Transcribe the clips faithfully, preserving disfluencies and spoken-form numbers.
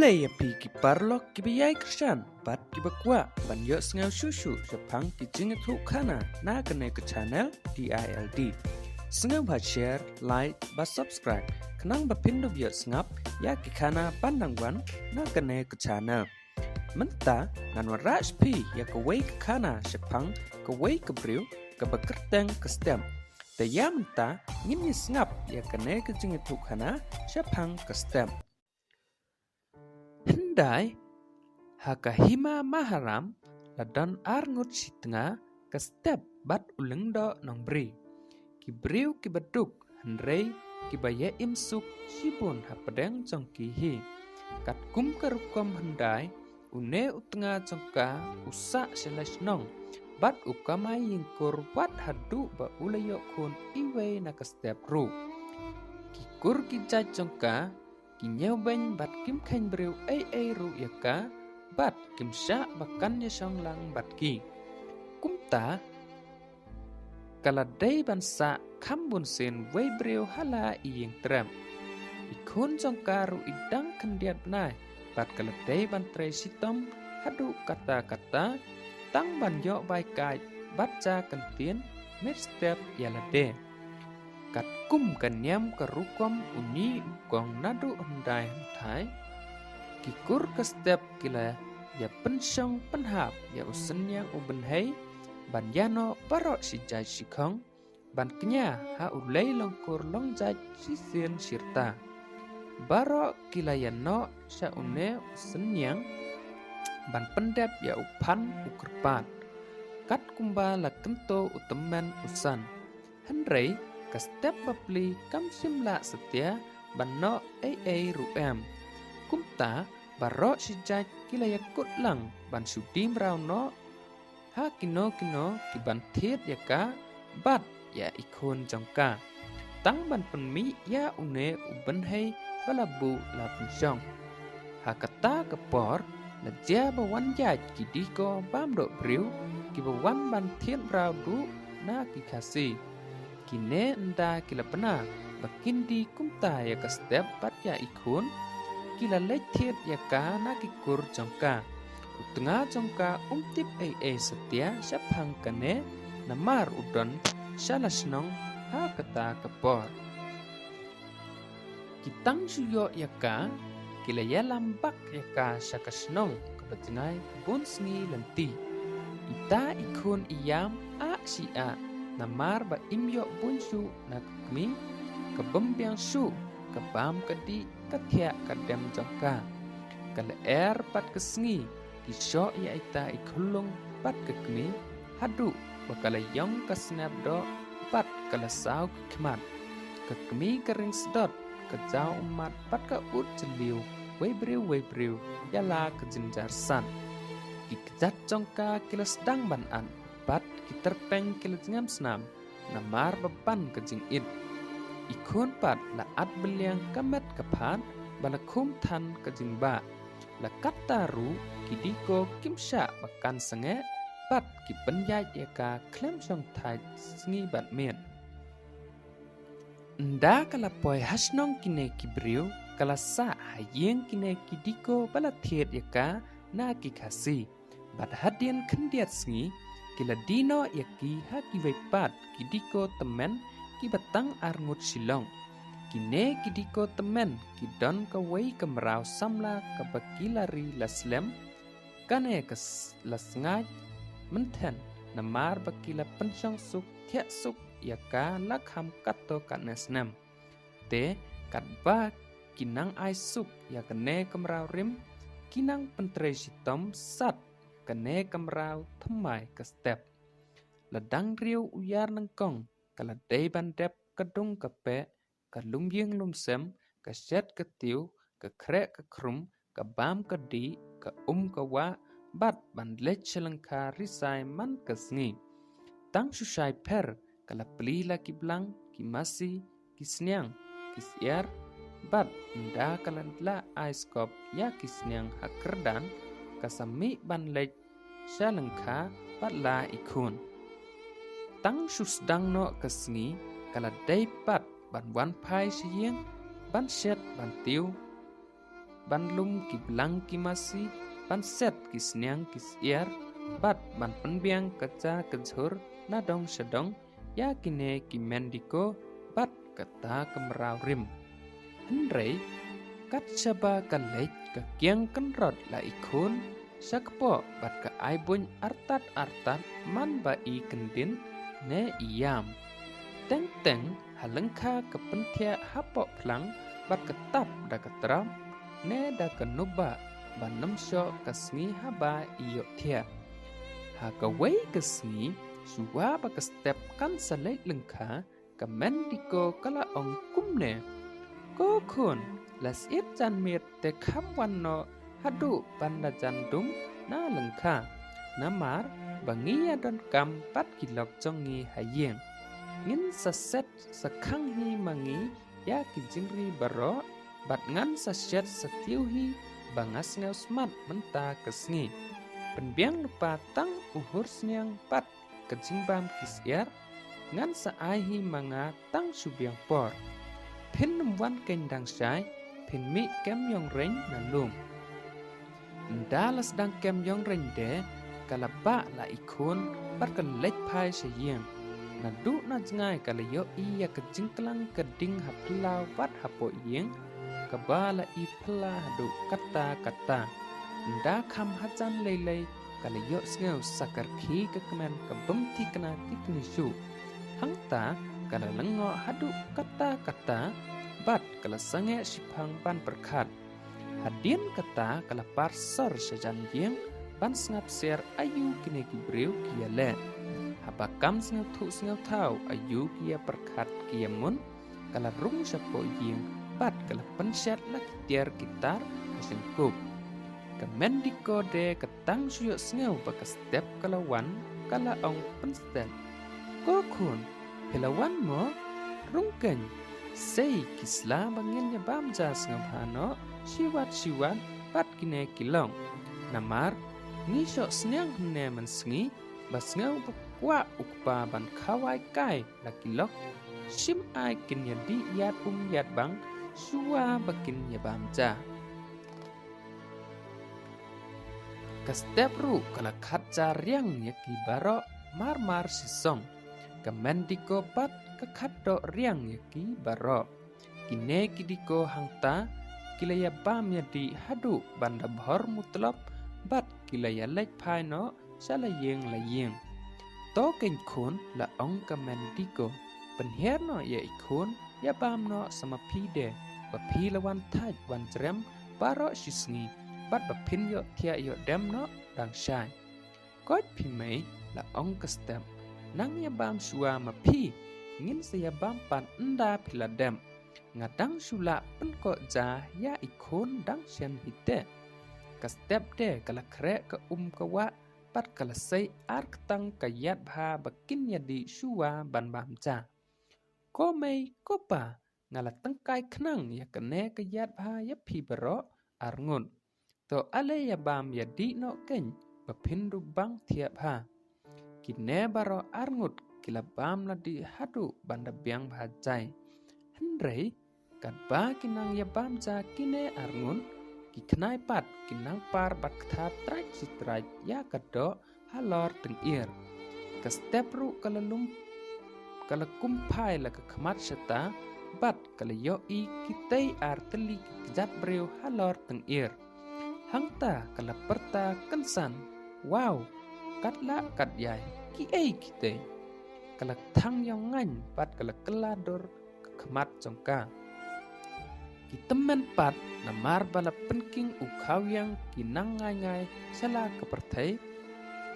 Te ïa phi ki paralok kiba ïai kyrshan bad kiba kwah ban ïohsngew shuh shuh shaphang ki jingïathuhkhana na kane ka channel D I L D, sngewbha share, like bad subscribe khnang ba phin dup ïohsngap ïa ki khana ban dang wan na kane ka channel. Mynta ngan wanrah sha phi ïa kawei ka khana shaphang kawei ka briew kaba kyrteng ka Step. Te ïa mynta ngin ïa sngap ïa kane ka jingïathuhkhana shaphang ka Step. Hyndai ha ka hima Maharam la don ar ngut shi tnga, ka Step bad u Lyngdoh Nongbri. Ki briew kiba duk hynrei kiba ïa im suk shibun hapdeng jong ki hi. Katkum ka rukom hyndai, une u tnga jong ka u sah sha la shnong bad u kamai ïingkur wat haduh ba u la ïoh khun iwei na ka Step ruh. Ki kur ki jait jong ka ki ñiewbeiñ bad kim kheiñ briew ei ei ruh ïa ka bad kim shah ba kan ïa shong lang bad ki. Kumta ka la dei ban sah kham bunsien wei briew ha la i ïing trep. I khun jong ka ruh i dang khyndiat bnai bad ka la dei ban trei shitom haduh katta katta tang ban ïoh bai kait bad ja kyntien met step ïa lade. Katkum ka niam ka rukom uni u kong naduh hyndai hynthai, ki kur ka Step ki la ïa pynshong pynhap ïa u synñiang u bynhei ban ïa noh baroh shi jait shi khong ban kñia ha u lei long kur long jait shisien shirta. Baroh ki la ïa noh sha une u synñiang ban pyndep ïa u phan u kyrpad katkumba la kynto u tymmen u san. Hynrei ka Step bapli kam shym lah satia ban noh ei ei ruh em. Kumta baroh shi jait ki la ïa kut lang ban shu die mraw noh ha kino kino ki ban thied ïa ka bad ïa i khun jong ka. Tang ban pynmih ïa une u bynhei ba la buh la pynshong. Ha kata ka por la jia ba wan ïaid ki diko bam doh briew kiba wan ban thied mraw duh na ki Khasi. Kine ynda ki la bna ba kin die kumta ïa ka Step bad ïa i khun, ki la leit thied ïa ka na ki kur jong ka. U tnga jong ka um tip ei ei satia shaphang kane namar u don sha la shnong ha kata ka por. Ki tang shu ïoh ïa ka, ki la ïalam bak ïa ka sha ka shnong kaba jngai bun sngi lynti. Ita i khun i ïam ah shi ah namar ba im ïoh bun shuh na ka kmie, ka bym biang shuh, ka bam ka dih ka thiah ka dem jong ka. Ka lyer bad ka sngi ki shoh ïa ita i khunlung bad ka kmie haduh ba ka la ïong ka snep doh bad ka la saw ki khmat. Ka kmie ka ring sdot, ka jaw ummat bad ka ud jylliew wei briew wei briew ïa la ka jynjar san. Ki kjat jong ka ki la sdang ban at bad ki tyrpeng ki la jngem snam namar ba ban ka jingit. I khun pat la at bylliang ka met ka phad ba la khum than ka jingbah. La katta ruh ki diko kim shah ba kan sangeh bad ki pynïaid ïa ka khlem shong thait sngi bad miet. Ynda ka la poi ha shnong kine ki briew ka la sah ha ïing kine ki diko ba la thied ïa ka na ki Khasi. Bad hadien khyndiat sngi ki la die noh ïa ki ha kiwei pat ki diko tymmen kiba tang ar ngut shilong. Kine ki diko tymmen ki don kawei ka mraw samla kaba ki la ri la slem. Kane ka s-, la sngaid mynthen namar ba ki la pynshong suk thiah suk ïa ka la kham katto katne snem. Te katba ki nang ai suk ïa kane ka mraw rim, ki nang pyntrei shitom sat kane ka mraw thymmai ka Step. La dang riew u ïar nyngkong ka la dei ban dep ka dung ka peh, ka lum ïing lum sem, ka shet ka tiew, ka khreh ka khrum, ka bam ka dih, ka um ka wah, bad ban leit sha lyngkha risai man ka sngi. Tang shu shai pher ka la plie la ki blang, ki masi, ki sniang, ki syiar, bad ynda ka la lah ai skop ïa ki sniang ha kyrdan, ka sa mih ban leit sha lyngkha bad la i khun. Tang shu sdang noh ka sngi ka la dei pat ban wan phai sha ïing, ban shet ban tiew. ban lum ki blang ki masi, ban set ki sniang ki syiar, bad ban pynbiang ka ja ka jhur na dong sha dong, ïa kine ki mendiko bad kata ka mraw rim. Hynrei kat shaba ka leit ka kiang kynrot la i khun sha kpoh bad ka ai buiñ artat artat man ba i kyndin ne i ïam. Teng teng ha lyngkha ka pynthiah hapoh phlang bad ka tap da ka trap ne da ka nubah ba nym shoh ka sngi haba i ïohthiah. Ha kawei ka sngi shuwa ba ka step kan sa leit lyngkha, ka mendiko ka la ong kumne, "Ko khun, la siat jan miet te kham wan noh haduh ban da jan dum na lyngkha. Namar ba ngi ïa donkam bad ki lok jong ngi ha ïing. Ngin sa set sa khang hi ma ngi ïa ki jingri baroh, bad ngan sa shet sa tiew hi ba nga sngew smat mynta ka sngi. Pynbiang lypa tang u hur sniang bad ka jingbam ki syiar, ngan sa ai hi ma nga tang shu biang por. Phin nym wan keiñ dang shai, phin mih kem ïong reiñ na lum." Ynda la sdang kem ïong reiñ de, ka la bah la i khun bad ka leit phai sha ïing. Naduh na jngai ka la ïohi ïa ka jingklang ka ding ha phyllaw bad hapoh ïing, kaba la i phylla haduh katta katta. Ynda kham hajan lei lei ka la ïohsngew sa ka rkhie ka kmen ka bym thikna thikni shuh. Hangta ka la lyngngoh haduh katta katta bad ka la sangeh shiphang ban pyrkhat. Hadien kata ka la par sor sha jan ïing ban sngap sher aïu kine ki briew ki ïaleh. Haba kam sngewthuh sngewthaw aïu ki ïapyrkhat ki ïamut, ka la rung shapoh ïing bad ka la pynshet la ki tiar ki tar ha shynkup. Ka mendiko de ka tang shu ïohsngew ba ka step ka la wan, ka la ong pynstet, "Ko khun, phi la wan mo? Rung keiñ, sei ki sla ba ngin ïa bam ja sngewbha noh shiwat shiwat bad kine ki lok. Namar ngi shoh sniang hynne mynsngi, ba sngew ba kwah u kpa ban khawai kai la ki lok. Shim ai kin ïa dih ïat um ïat bang shuwa ba kin ïa bam ja." Ka step ruh ka la khat ja riang ïa ki baroh mar mar shisong. Ka mendiko pat ka khat doh riang ïa ki baroh. Kine ki diko hangta ki la ïa bam ïa dih haduh ban da bhor mutlop bad ki la ïa leit phai noh sha la ïing la ïing. "To keiñ khun," la ong ka mendiko, "pynhiar noh ïa i khun ïa bam noh sa ma phi de, ba phi la wan thait wan jrem baroh shi sngi bad ba phin ïohthiah ïoh dem noh dang shai." "Koit phi mei," la ong ka step, "nang ïa bam shuwa ma phi, ngin sa ïa bam pat ynda phi la dem. Nga dang shu lah pynkoh ja ïa i khun dang shen hi te." Ka step de ka la khreh ka um ka wah bad ka la sei ar ktang ka ïat bha ba kin ïa dih shuwa ban bam ja. "Ko mei ko pa, nga la tyngkai khnang ïa kane ka ïat bha ïa phi baroh ar ngut. To ale ïa bam ïa dih noh keiñ ba phin dup bang thiah bha." Kine baroh ar ngut ki la bam la dih haduh ban da biang bha jai. Hynrei katba ki nang ïa bam ja kine ar ngut, ki khnai pat ki nang par bad kthar trait shi trait ïa ka doh halor tyngir. Ka step ruh ka la lum, ka la kum phai la ka khmat shata bad ka la ïohi kitei ar tylli ki kjat briew halor tyngir. Hangta ka la pyrta kynsan, "Wow, katlah katïai, kiei kitei?" Ka la thang ïong ngaiñ bad ka la kylla dur ka khmat jong ka. Ki tymmen pat namar ba la pynking u khawiang ki nang ngai ngai sha la ka pyrthei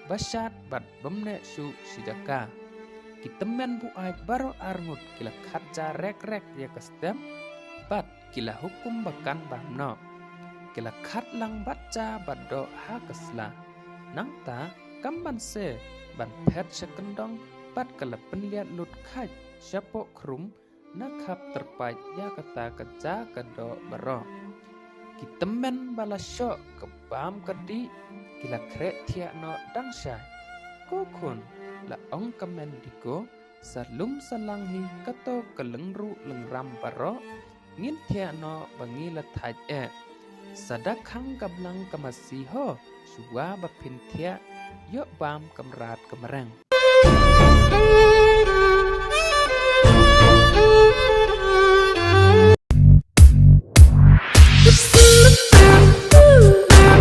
ba shad bad bym neh shuh shi jaka. Ki tymmen buaid baroh ar ngut ki la khat ja rek rek ïa ka step bad ki la hukum ba kan bam noh. Ki la khat lang bad ja bad doh ha ka sla. Nangta kam ban se ban phet sha kyndong bad ka la pynliat lut khait shapoh khrum na khap tyrpait ïa kata ka ja ka doh baroh. Ki tymmen ba la shoh ka bam ka dih ki la khreh thiah noh dang shai. "Ko khun," la ong ka mendiko, "sa lum sa lang hi kato ka lyngruh lyngram baroh, ngin thiah noh ba ngi la thait eh. Sa da khang ka blang ka masi ho, shuwa ba phin thiah, ïoh bam ka mrad ka mreng.